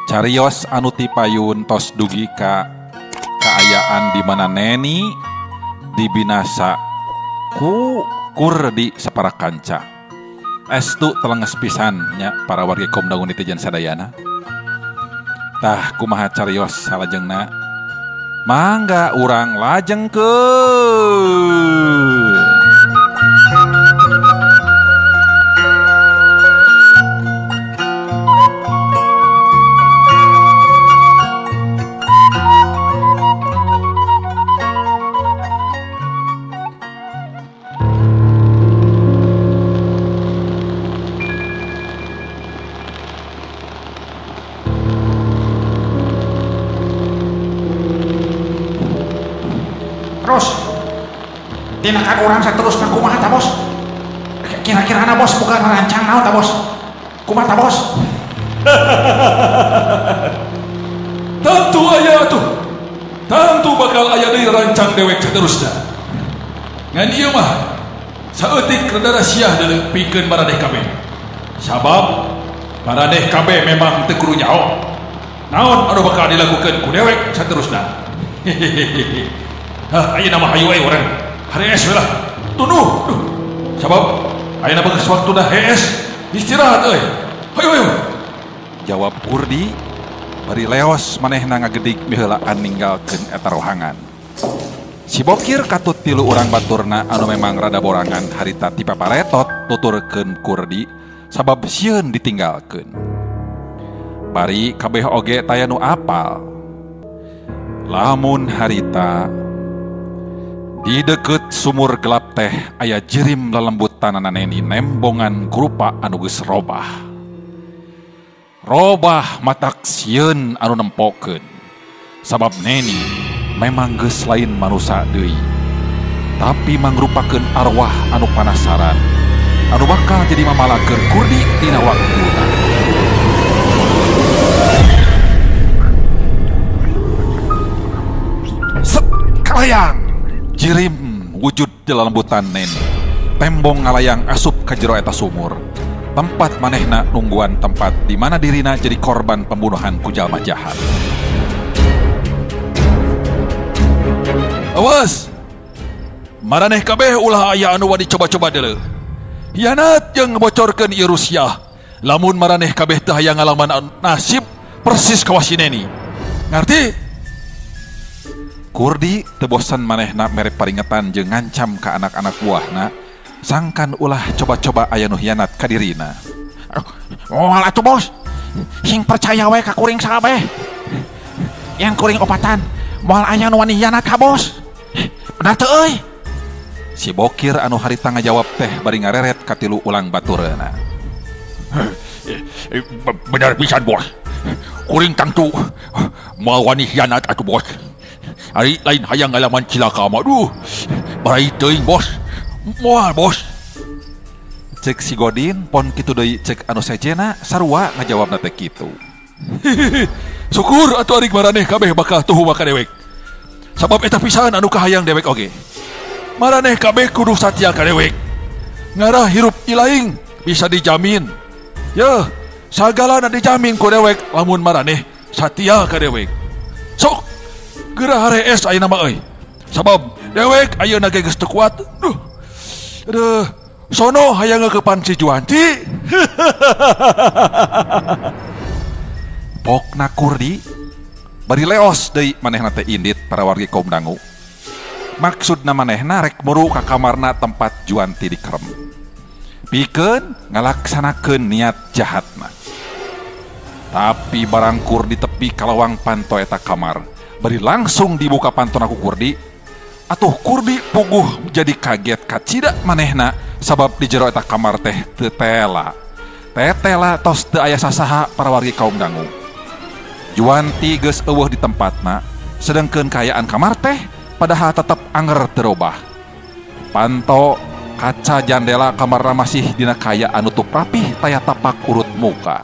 Carios anu tipayun tos dugi ka kaayaan di mana Neni dibinasa ku Kurdi sapara kanca. Estu telenges pisan nya para wargi kaum dangu netizen sadayana. Tah kumaha carios salajengna? Mangga urang lajengkeun. Terus tindakan orang seterusnya kumaha ta bos? Kira-kira na bos bukan rancang naon ta bos? Kumaha ta bos? Tentu aya atuh. Tentu bakal aya deui rancang dewek seterusnya. Ngan ieu mah saeutik rada rasiah deuleu pikeun maraneh kabeh. Sabab maraneh kabeh memang teu kudu nyaho. Naon anu bakal dilakukeun ku dewek seterusna. Hehehe. Hah, ayeuna mah hayu euy urang. Hees we lah. Tunduh. Duh. Sabab ayeuna bagus waktuna hees. Istirahat euy. Hayu hayu. Jawab Kurdi bari leos manehna ngagedig miheulaan ninggalkeun eta rohangan. Si Bokir katut tilu urang baturna anu memang rada borangan harita ti paparetot tuturkeun Kurdi sabab sieun ditinggalkeun. Bari kabeh oge taya nu apal. Lamun harita di deket sumur gelap teh aya jirim lelembut tanana Neni nembongan kurupa anu geus robah. Robah matak sieun anu nempokeun. Sabab Neni memang geus lain manusa deui. Tapi mangrupakeun arwah anu panasaran anu bakal jadi mamalaker Kurdi dina waktuna. Set kalayang. Jirim wujud di lembutan Neni. Tembong ngalayang asup ka jero eta sumur. Tempat manehna nungguan tempat di mana dirina jadi korban pembunuhan ku jalma jahat. Awas. Maraneh kabeh ulah aya anu wani coba-coba deuleu. Hianat jeung ngebocorkeun ieu Rusia. Lamun maraneh kabeh teu hayang ngalaman nasib persis kawas si Neni. Ngarti? Kurdi teu bosan manehna mere paringetan jeung ngancam ka anak-anak buahna sangkan ulah coba-coba aya nu hianat ka dirina. Moal atuh bos. Sing percaya we ka kuring sakabeh. Yang kuring opatan moal aya nu wani hianat ka bos. Bener teu euy? Si Bokir anu harita ngajawab teh bari ngareret ka tilu ulang batureuna. Bener pisan bos. Kuring tangtu moal wani hianat atuh bos. Ari lain hayang ngalaman cilaka mah duh. Barai teuing bos. Moal bos. Cek si Godin pon kitu deui cek anu sejena sarua ngajawabna teh kitu. Syukur atuh ari maraneh kabeh bakal tuhu maka dewek. Sabab eta pisan anu kahayang dewek oge. Maraneh kabeh kudu satia ka dewek. Ngarah hirup ilaing bisa dijamin. Yeuh, sagalana dijamin ku dewek lamun maraneh satia ka dewek. Sok geura harees ayeuna mah euy. Sabab dewek ayeuna ge geus teu kuat. Duh. Aduh, sono hayang ngeukepan si Juanti. Pokna Kurdi bari leos deui manehna teh indit para wargi kaum dangu. Maksudna manehna rek muru ka kamarna tempat Juanti dikerem. Pikeun ngalaksanakeun niat jahatna. Tapi barang Kurdi tepi kalawang panto eta kamar. Bari langsung dibuka pantona ku Kurdi. Atuh Kurdi puguh jadi kaget kacida manehna sabab di jero eta kamar teh teu tela. Tetela tos teu aya sasaha para wargi kaum dangu. Juanti geus eueuh di tempatna, sedengkeun kaayaan kamar teh padahal tetep anger teu robah. Panto kaca jandela kamarna masih dina kaayaan nutup rapih taya tapak urut muka.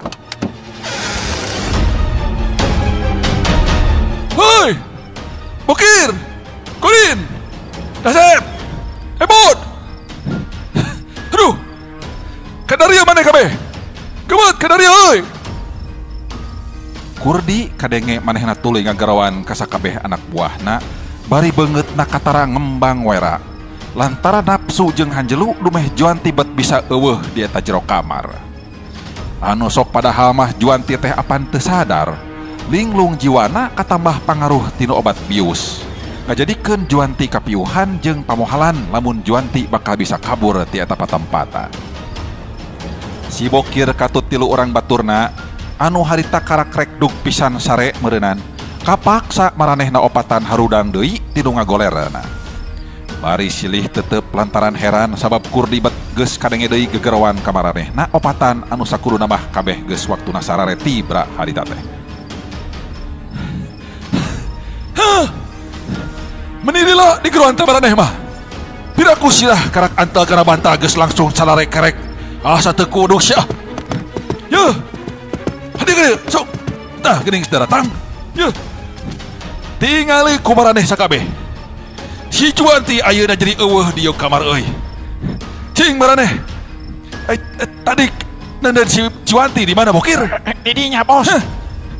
Hei! Bokir! Godin! Dasep! Ebot! Aduh! Kadaria mana kabeh? Kebet kadaria euy! Kurdi kadenge manehna tuluy ngagarawan ka sakabeh anak buahna bari beungeutna katara ngembang wera. Lantaran nafsu jeung hanjelu dumeh Juanti bet bisa eueuh di eta jero kamar. Anu sok padahal mah Juanti teh apan teu sadar. Linglung jiwana katambah pangaruh tinu obat bius. Ngajadikeun Juanti kapiuhan jeung pamohalan lamun Juanti bakal bisa kabur ti eta patempatan. Si Bokir katut tilu urang baturna anu harita karakrek dug pisan sare meureunan kapaksa maranehna opatan harudang deui tinu ngagolerna. Bari silih tetep lantaran heran sabab Kurdi bet geus kadenge deui gegerowan ka maranehna opatan anu sakuduna mah kabeh geus waktuna sarare tibra harita teh. Hah. Menilila di geroan teh maraneh mah. Piraku sirah karak antal kana bantal geus langsung salarek-kerek. Asa teu kudu sia. Yeuh. Hadir sok. Tah geuning geus datang. Yeuh. Tingali ku maraneh sakabeh. Si Juanti ayeuna jadi eueuh di kamar euy. Cing maraneh. Tadi nenden si Juanti di mana Bokir? Didinya, Bos. Heh,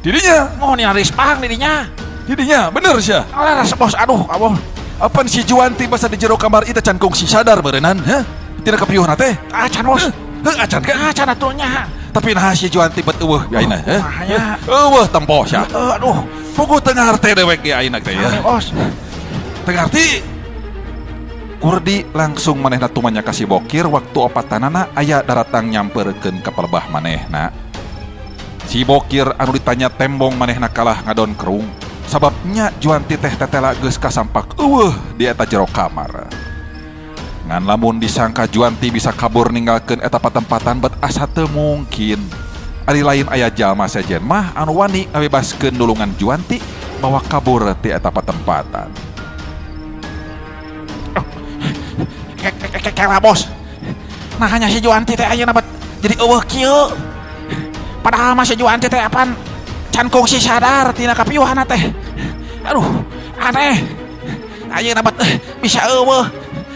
didinya. Mau nyaris pang didinya. Didinya, bener sia. Alah, Bos, aduh, abon. Apan si Juanti basa di jero kamar itu can kungsi sadar beureunan, heh? Tina kapiuhna teh? Acan, Bos. Heuh, acan kan? Acan atuh nya. Tapi nah si Juanti bet eueuh ayeuna, heh? Bahaya. Eueuh tempo sia. Aduh, puguh teu ngarti dewek ge ayeuna teh ya. Bos. Teu ngarti. Kurdi langsung manehna tumanya ka si Bokir waktu opatanana aya daratang nyamperkeun ka palebah manehna. Si Bokir anu ditanya tembong manehna kalah ngadon kerung. Sababnya Juanti teh tetela geus kasampak eueuh di eta jero kamar. Ngan lamun disangka Juanti bisa kabur ninggalkeun eta patempatan bet asa teu mungkin. Ari lain aya jalma sejen mah anu wani ngabebaskeun nulungan Juanti bawa kabur ti eta patempatan. Kela Bos. Nah hanya si Juanti teh ayeuna bet jadi eueuh kieu. Padahal mah si Juanti teh apan can kungsi sadar tina kapiuhana teh. Aduh, aneh. Ayeuna bet bisa eueuh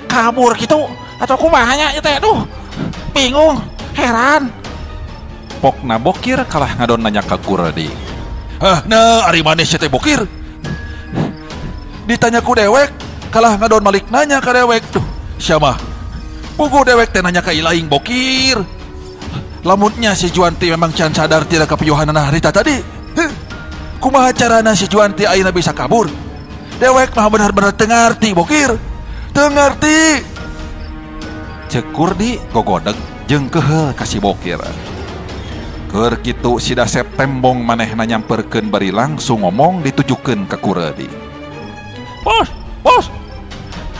kabur gitu atau kumaha nya ieu teh aduh. Bingung, heran. Pokna Bokir kalah ngadon nanya ka Kurdi. Hah, nah ari maneh sia teh Bokir? Ditanya ku dewek, kalah ngadon malik nanya ka dewek. Duh, sia mah. Puguh dewek teh nanya ka ilaing Bokir. Lamunnya si Juanti memang can sadar tidak kapiuhanana harita tadi. Heh. Kumaha carana si Juanti ayeuna bisa kabur? Dewek mah benar-benar teu ngarti Bokir. Teu ngarti. Ceuk Kurdi gogodeg jeung keheul ka si Bokir. Keur kitu si Dasep tembong manehna nyamperkeun bari langsung ngomong ditujukeun ka Kurdi. Bos, Bos.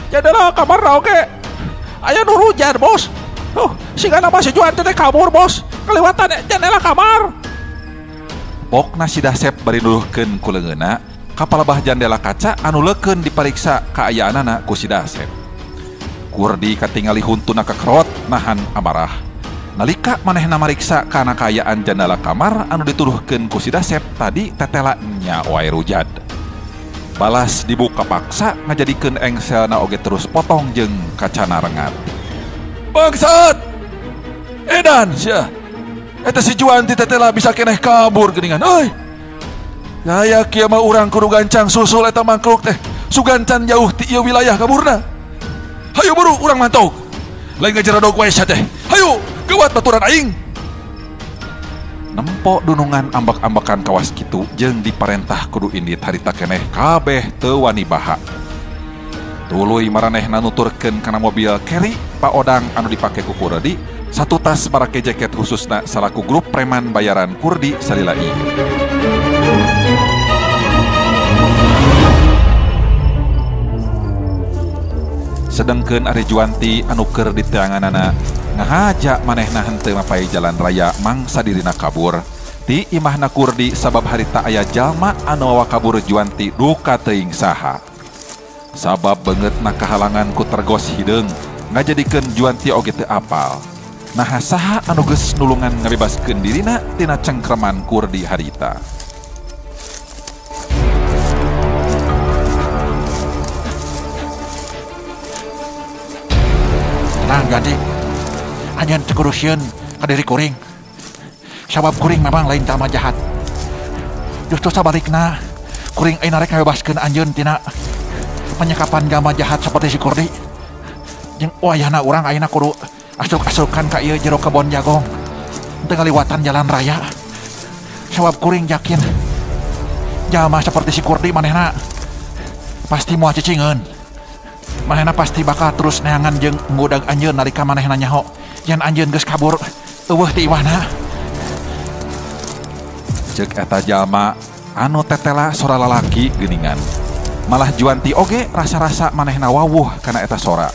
Jadala kamar oge. Aya nu hujan, Bos. Sigana mah si Juanti teh kabur, Bos. Kelewatan jendela kamar. Pokna si Dasep bari nuduhkeun ku leungeunna ka palebah jandela kaca anu leukeun dipariksa kaayaanana ku si Dasep. Kurdi katingali huntuna kakerot nahan amarah. Nalika manehna mariksa kana kaayaan jandela kamar anu dituduhkeun ku si Dasep tadi tetela nya wae rujad. Balas dibuka paksa ngajadikeun engselna oge terus potong jeung kacana rengat. Bangsat! Edan sia. Eta si Juanti tetela bisa keneh kabur geuningan euy. Gaya kieu mah urang kudu gancang susul eta mangkluk teh. Sugan can jauh ti ieu wilayah kaburna. Hayu buru urang mantog. Lain ngajaradog wae sia teh. Hayu, geuwat baturan aing. Nempo dunungan ambak-ambakan kawas kitu jeung diparentah kudu indit harita keneh kabeh teu wani baha. Tuluy maranehna nuturkeun kana mobil carry paodang anu dipake ku Kurdi, satu tas marake jaket khususna salaku grup preman bayaran Kurdi salila ieu. Sedengkeun ari Juanti anu keur di teanganana ngahaja manehna henteu mapai jalan raya mangsa dirina kabur ti imahna Kurdi sabab harita aya jalma anu mawa kabur Juanti duka teuing saha. Sabab beungeutna kahalangan ku tergos hideung ngajadikeun Juanti oge teu apal. Naha saha anu geus nulungan ngabebaskeun dirina tina cengkreman Kurdi harita. Tenang ganti. Anjeun teu kudu sieun ka diri kuring. Sabab kuring memang lain jalma jahat. Justru sabalikna kuring ayeuna rek ngabebaskeun anjeun tina penyekapan jalma jahat seperti si Kurdi. Jeung wayahna urang ayeuna kudu asruk-asrukan ka ieu jero kebon jagong. Teu ngaliwatan jalan raya. Sabab kuring yakin jalma seperti si Kurdi manehna pasti moal cicingeun. Manehna pasti bakal terus neangan jeung ngudag anjeun nalika manehna nyaho yen anjeun geus kabur eueuh ti imahna. Ceuk eta jalma anu tetela sora lalaki geuningan. Malah Juanti oge rasa-rasa manehna wawuh kana eta sora.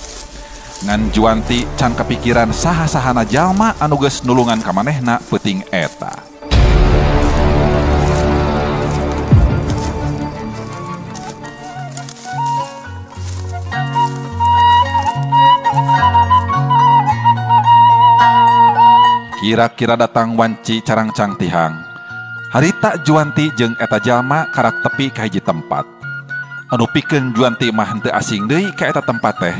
Ngan Juanti can kepikiran saha-sahana jalma anu geus nulungan ka manehna peuting eta. Kira-kira datang wanci carangcang tihang. Harita Juanti jeung eta jalma karak tepi ka hiji tempat. Anu pikeun Juanti mah henteu asing deui ka eta tempat teh.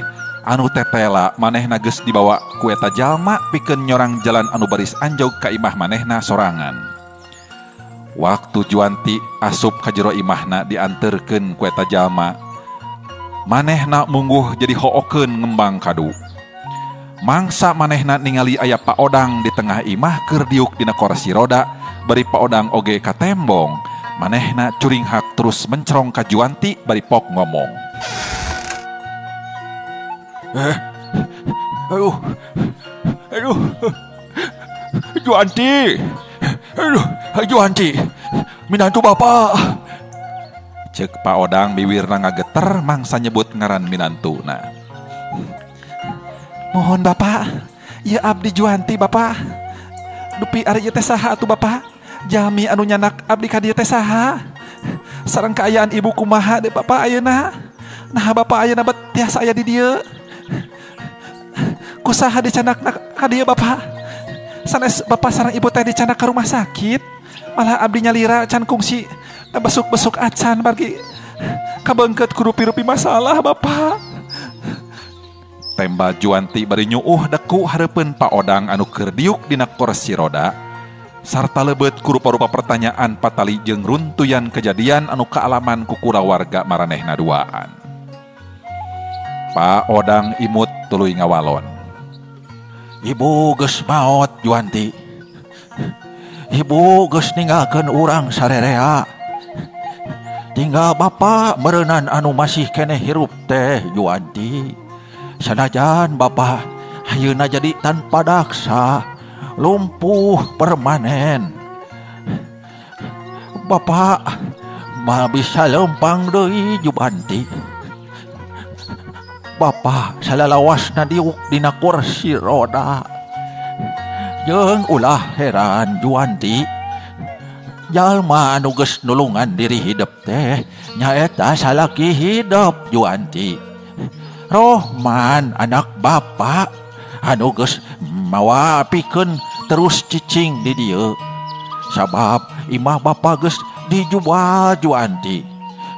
Anu tetela manehna geus dibawa ku eta jalma pikeun nyorang jalan anu baris anjog ka imah manehna sorangan. Waktu Juanti asup ka jero imahna dianterkeun ku eta jalma, manehna mungguh jadi hookeun ngembang kadu. Mangsa manehna ningali aya Pak Odang di tengah imah keur diuk dina kursi roda, bari Pak Odang oge katembong. Manehna curinghak terus mencerong ka Juanti bari pok ngomong. Aduh, aduh, Juanti, aduh, Juanti, minantu bapak. Ceuk Pak Odang biwirna ngageter mangsa nyebut ngaran minantuna. Mohon bapak, ya abdi Juanti bapak. Dupi ari ieu teh saha atuh bapak? Jalmi anu nyanak abdi ka dieu teh saha? Sareng kaayaan ibu kumaha deui bapak ayeuna? Nah bapak ayeuna bet tiasa aya di dieu. Kusaha dicanakna ka dieu bapak? Sanes bapak sareng ibu teh dicanak ka rumah sakit. Malah abdi nyalira can kungsi besuk-besuk acan bargi kabeungkeut ku rupi-rupi masalah bapak. Temba Juanti bari nyuuh deku hareupeun Pak Odang anu keur diuk dina kursi roda sarta leubet ku rupa-rupa pertanyaan patali jeung runtuyan kejadian anu kaalaman ku kulawarga maranehna duaan. Pak Odang imut tuluy ngawalon. Ibu geus maot Juanti. Ibu geus ninggalkeun urang sarerea. Tinggal bapak meureunan anu masih keneh hirup teh Juanti. Sanajan bapak ayeuna jadi tanpa daksa, lumpuh permanen. Bapak mah bisa lempang deui Juanti. Bapak salalawasna diuk dina kursi roda. Jeung ulah heran Juanti. Jalma anu geus nulungan diri hidup teh nyaeta salaki hidup Juanti. Rohman anak bapak anu geus mawa pikeun terus cicing di dieu. Sabab imah bapak geus dijual Juanti,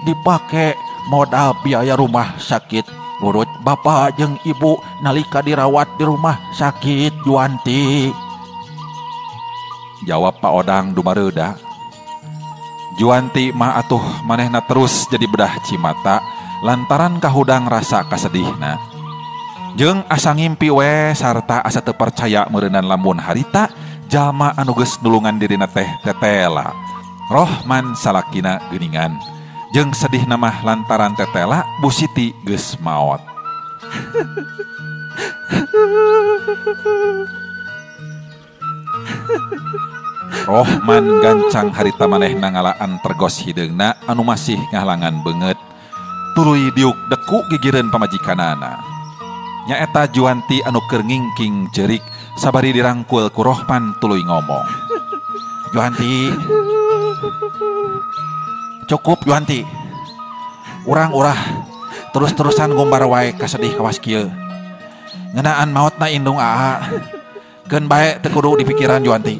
dipake modal biaya rumah sakit urut bapak jeung ibu nalika dirawat di rumah sakit Juanti. Jawab Pak Odang dumareuda. Juanti mah atuh manehna terus jadi bedah cimata lantaran kahudang rasa kasedihna. Jeung asa ngimpi we sarta asa teu percaya meureunan lamun harita jalma anu geus nulungan dirina teh tetela. Rohman salakina geuningan. Jeung sedihna mah lantaran tetela Bu Siti geus maot. Rohman gancang harita manehna ngalaan tergos hideungna anu masih ngahalangan beungeut. Tuluy diuk deku gigireun pamajikanana. Nyaeta Juanti anu keur ngingking ceurik sabari dirangkul ku Rohman tuluy ngomong. Juanti, cukup Juanti. Urang urah terus-terusan ngumbar wae kasedih kawas kieu. Ngeunaan maotna indung aa. Keun bae teu kudu dipikiran Juanti.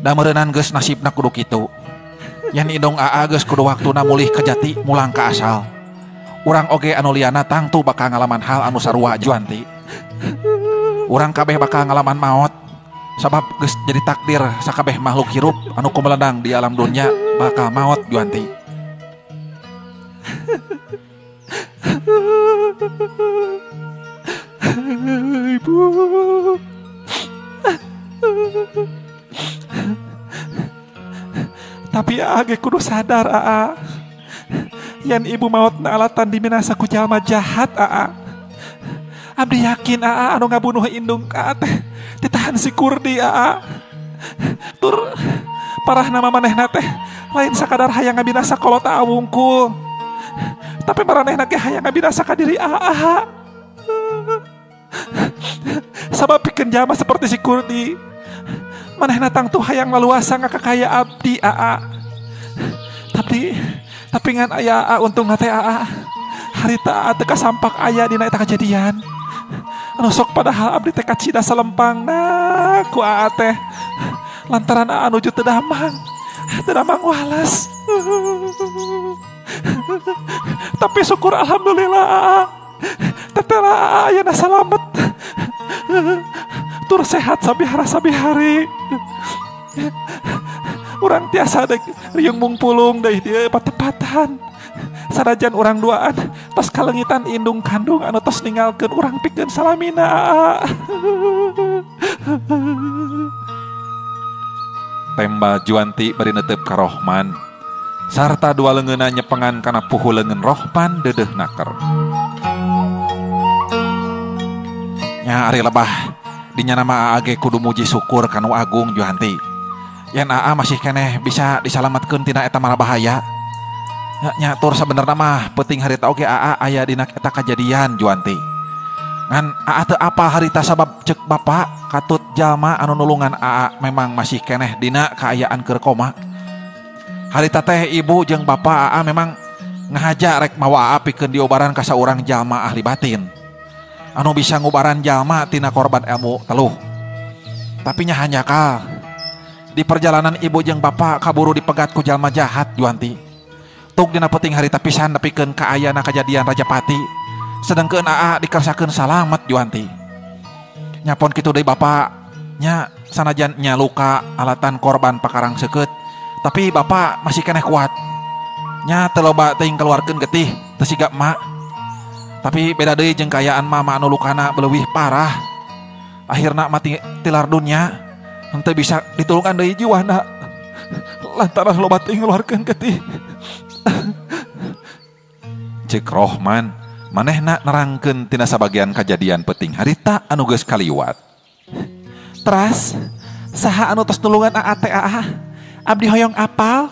Da meureunan geus nasibna kudu kitu. Yen indung aa geus kudu waktuna mulih ka jati mulang ka asal. Urang oge anu liana tangtu bakal ngalaman hal anu sarua Juanti. Urang kabeh bakal ngalaman maot. Sabab geus jadi takdir sakabeh makhluk hirup anu kumeledang di alam dunia bakal maot Juanti. Ibu. Tapi aa ge kudu sadar aa. Yan ibu maot na alatan diminasa ku jalma jahat aa. Abdi yakin aa anu ngabunuh indung ka teh ditahan si Kurdi aa. Tur parah nama manehna teh lain sakadar hayang ngabinasa kolot aa wungkul. Tapi maranehna ge hayang ngabinasa ka diri aa. Sabab pikeun jalma seperti si Kurdi, manehna tangtu hayang laluasa ngakakaya abdi aa. Tapi ngan aya aa untung teh aa. Harita aa teu kasampak aya dina eta kajadian. Anu sok padahal abdi teh kacida salempangna ku aa teh. Lantaran aa nuju teu damang walas. Tapi syukur alhamdulillah aa. Tetela aa ayeuna salamet. Tur sehat sabihara sabihari. Urang tiasa dek riung mungpulung deui dieu patepatan. Sanajan urang duaan tos kalengitan indung kandung anu tos ninggalkeun urang pikeun salamina. Tembal Juanti bari netep ka Rohman sarta dua leungeunna nyepengan kana puhu leungeun Rohman deudeuh naker. Nya ari lebah dinya nama aa ge kudu muji syukur ka nu agung Juanti. Yen aa masih keneh bisa disalametkeun tina eta marabahaya. Nya tur sabenerna mah peuting harita oge aa aya dina eta kajadian Juanti. Ngan aa teu apal harita sabab ceuk bapa katut jalma anu nulungan aa memang masih keneh dina kaayaan keur koma. Harita teh ibu jeung bapa aa memang ngahaja rek mawa aa pikeun diobaran ka saurang jalma ahli batin anu bisa ngubaran jalma tina korban ilmu teluh. Tapi nya hanjakal di perjalanan ibu jeung bapa kaburu dipegat ku jalma jahat Juanti. Tuk dina peuting harita pisan nepikeun ka ayana kajadian Rajapati. Sedengkeun aa dikersakeun salamet Juanti. Nyapon kitu deui bapa nya sanajan nya luka alatan korban pakarang seukeut, tapi bapa masih keneh kuat. Nya teu loba teuing keluarkeun getih teu siga emak. Tapi beda deui jeung kaayaan mama anu lukana leuwih parah. Akhirna mati tilar dunya, henteu bisa ditulungan deui jiwana lantaran loba teuing ngeluarkeun getih. Cek Rohman manehna nerangkeun tina sabagian kajadian peuting harita anu geus kaliwat. Teras saha anu tos nulungan aa teh aa? Abdi hoyong apal.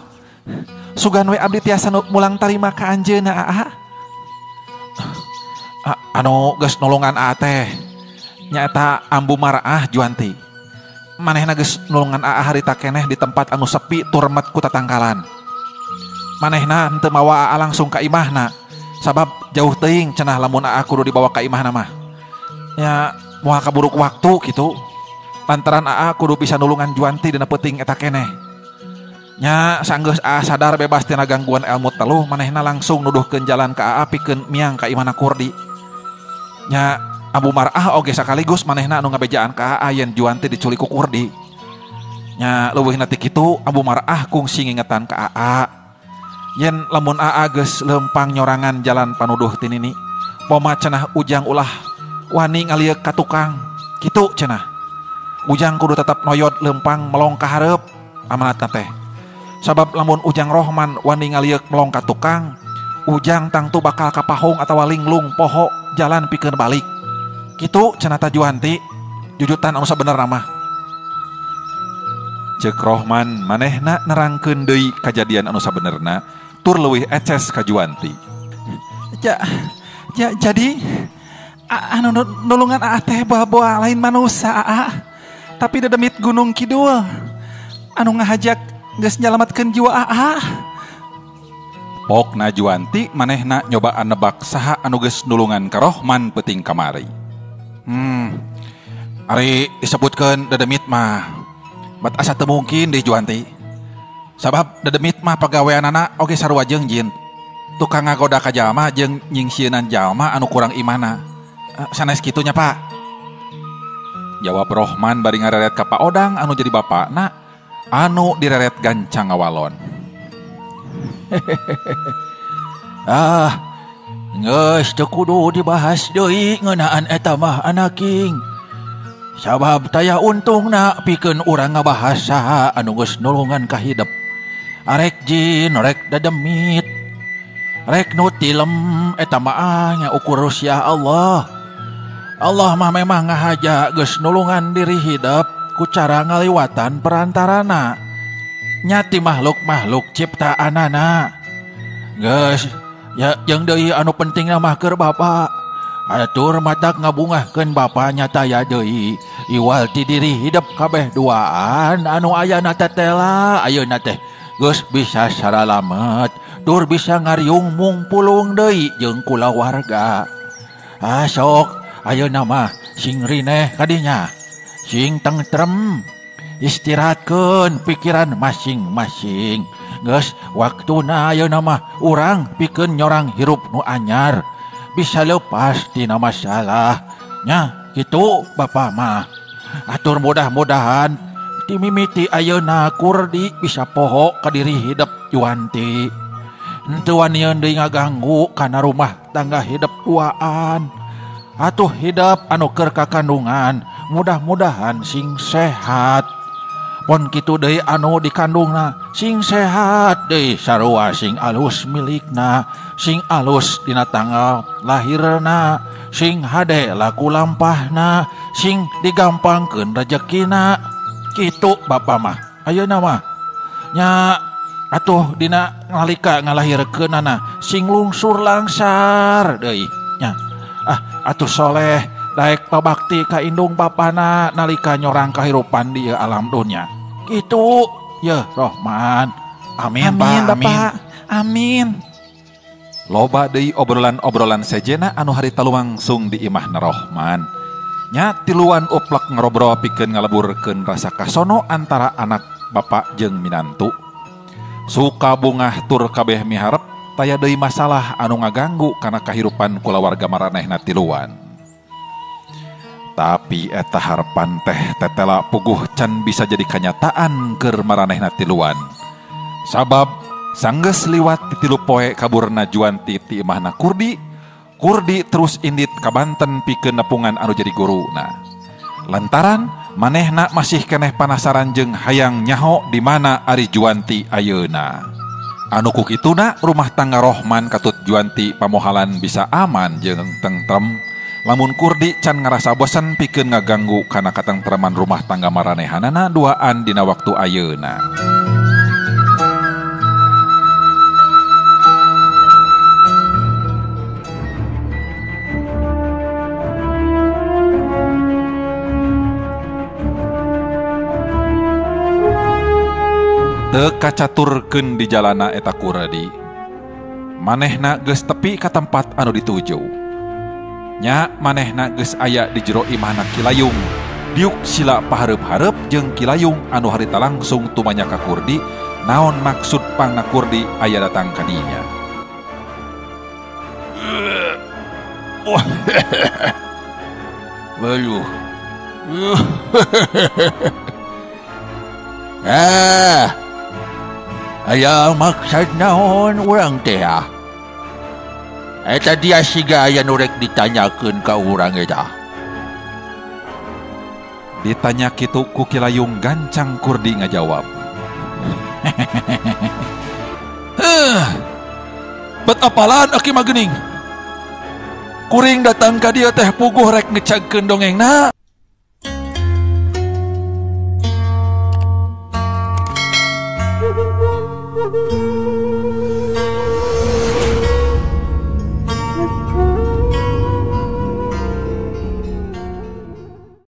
Sugan we abdi tiasa mulang tarima ka anjeunna aa. Anu geus nulungan aa teh nyaeta Ambu Maraah Juanti. Manehna geus nulungan aa harita keneh di tempat anu sepi tur remet ku tatangkalan. Manehna henteu mawa aa langsung ka imahna sabab jauh teuing cenah lamun aa kudu dibawa ka imahna mah. Nya moal kaburuk waktu kitu. Lantaran aa kudu bisa nulungan Juanti dina peuting eta keneh. Nya sanggeus aa sadar bebas tina gangguan ilmu teluh, manehna langsung nuduhkeun jalan ka aa pikeun miang ka imahna Kurdi. Nya Abu Mar'ah oge sakaligus manehna anu ngabejaan ka aa yen Juanti diculik ku Kurdi. Nya leuwihna ti kitu Abu Mar'ah kungsi ngingetan ka aa yen lamun aa geus lempang nyorangan jalan panuduh ti nini, poma cenah ujang ulah wani ngalieuk ka tukang kitu cenah. Ujang kudu tetep noyod lempang melong ka hareup amanatna teh. Sabab lamun Ujang Rohman wani ngalieuk melong ka tukang, ujang tangtu bakal kapahong atawa linglung poho jalan pikeun balik. Kitu cenah ta Juanti, jujutan anu sabenerna mah. Cek Rohman manehna nerangkeun deui kajadian anu sabenerna tur leuwih eces ka Juanti. Jadi anu nulungan aa teh boa-boa lain manusa aa, tapi dedemit Gunung Kidul anu ngahajak geus nyalametkeun jiwa aa. Pokna Juanti manehna nyobaan nebak saha anu geus nulungan ka Rohman peuting kamari. Ari disebutkeun dedemit mah bat asa teu mungkin deh Juanti. Sabab dedemit mah pagaweanana oge sarua jeung jin. Tukang ngagoda ka jalma jeung nyingsieunan jalma anu kurang imana. Sanes kitu nya Pak. Jawab Rohman bari ngareret ka Pak Odang anu jadi bapakna anu direret gancang ngawalon. Ah, geus teu kudu dibahas deui ngeunaan eta mah anaking. Sabab taya untungna pikeun urang ngabahas saha anu geus nulungan ka hidep. Arek jin, rek dademit, rek nu tilem eta mah nya ukur rusia Allah. Allah mah memang ngahaja geus nulungan diri hidep ku cara ngaliwatan perantarana. Nyati makhluk-makhluk ciptaanana. Geus ya jeung deui anu pentingna mah keur bapa. Atur matak ngabungahkeun bapa nyata ya deui iwal ti diri hidep kabeh duaan anu ayana tetela ayeuna teh geus bisa saralamet tur bisa ngariung mungpulung deui jeung kulawarga. Ah sok ayeuna mah sing rineh kadinya, sing tentrem, istirahatkeun pikiran masing-masing. Geus waktuna ayeuna mah urang pikeun nyorang hirup nu anyar, bisa lepas tina masalah. Nya kitu bapa mah. Atur mudah-mudahan ti mimiti ayeuna Kurdi bisa poho ka diri hidep Juanti. Henteu wanieun deui ngaganggu kana rumah tangga hidep duaan. Atuh hidep anu keur kakandungan mudah-mudahan sing sehat. Pon kitu deui anu dikandungna sing sehat deui sarua sing alus milikna, sing alus dina tanggal lahirna, sing hade laku lampahna, sing digampangkeun rejekina. Kitu bapa mah ayeuna mah nya atuh dina nalika ngalahirkeunana sing lungsur langsar deui nya. Ah atuh soleh daek pabakti ka indung bapana nalika nyorang kahirupan di alam dunya. Kitu ya Rohman. Amin, amin Pak, Bapak. Amin. Loba deui obrolan-obrolan sejena anu harita lumangsung di imahna Rohman. Nya tiluan uplek ngobrol pikeun ngaleburkeun rasa kasono antara anak bapak jeung minantu. Suka bungah tur kabeh miharep taya deui masalah anu ngaganggu kana kahirupan kulawarga maranehna tiluan. Tapi eta harapan teh tetela puguh can bisa jadi kanyataan keur maranehna tiluan. Sabab sanggeus liwat ti tilu poe kaburna Juanti ti imahna Kurdi, Kurdi terus indit ka Banten pikeun nepungan anu jadi guruna. Lantaran manehna masih keneh panasaran jeung hayang nyaho di mana ari Juanti ayeuna. Anu ku kituna rumah tangga Rohman katut Juanti pamohalan bisa aman jeung tentrem. Lamun Kurdi can ngarasa bosan pikeun ngaganggu kana katentreman rumah tangga maranehanana duaan dina waktu ayeuna. Teu kacaturkeun di jalana eta Kurdi. Manehna geus tepi ka tempat anu dituju. Nya manehna geus aya di jero imahna Kilayung. Diuk sila pahareup-hareup jeung Kilayung anu harita langsung tumanya ka Kurdi, naon maksud pangna Kurdi aya datang ka dinya. Waduh. Ah. Aya maksud naon urang teh ah? Eta dia siga aya nu rek ditanyakeun ka urang eta. Ditanya kitu ku Kilayung gancang Kurdi ngajawab. Heuh. Bet apalan aki mah geuning. Kuring datang ka dieu teh puguh rek ngecagkeun dongengna.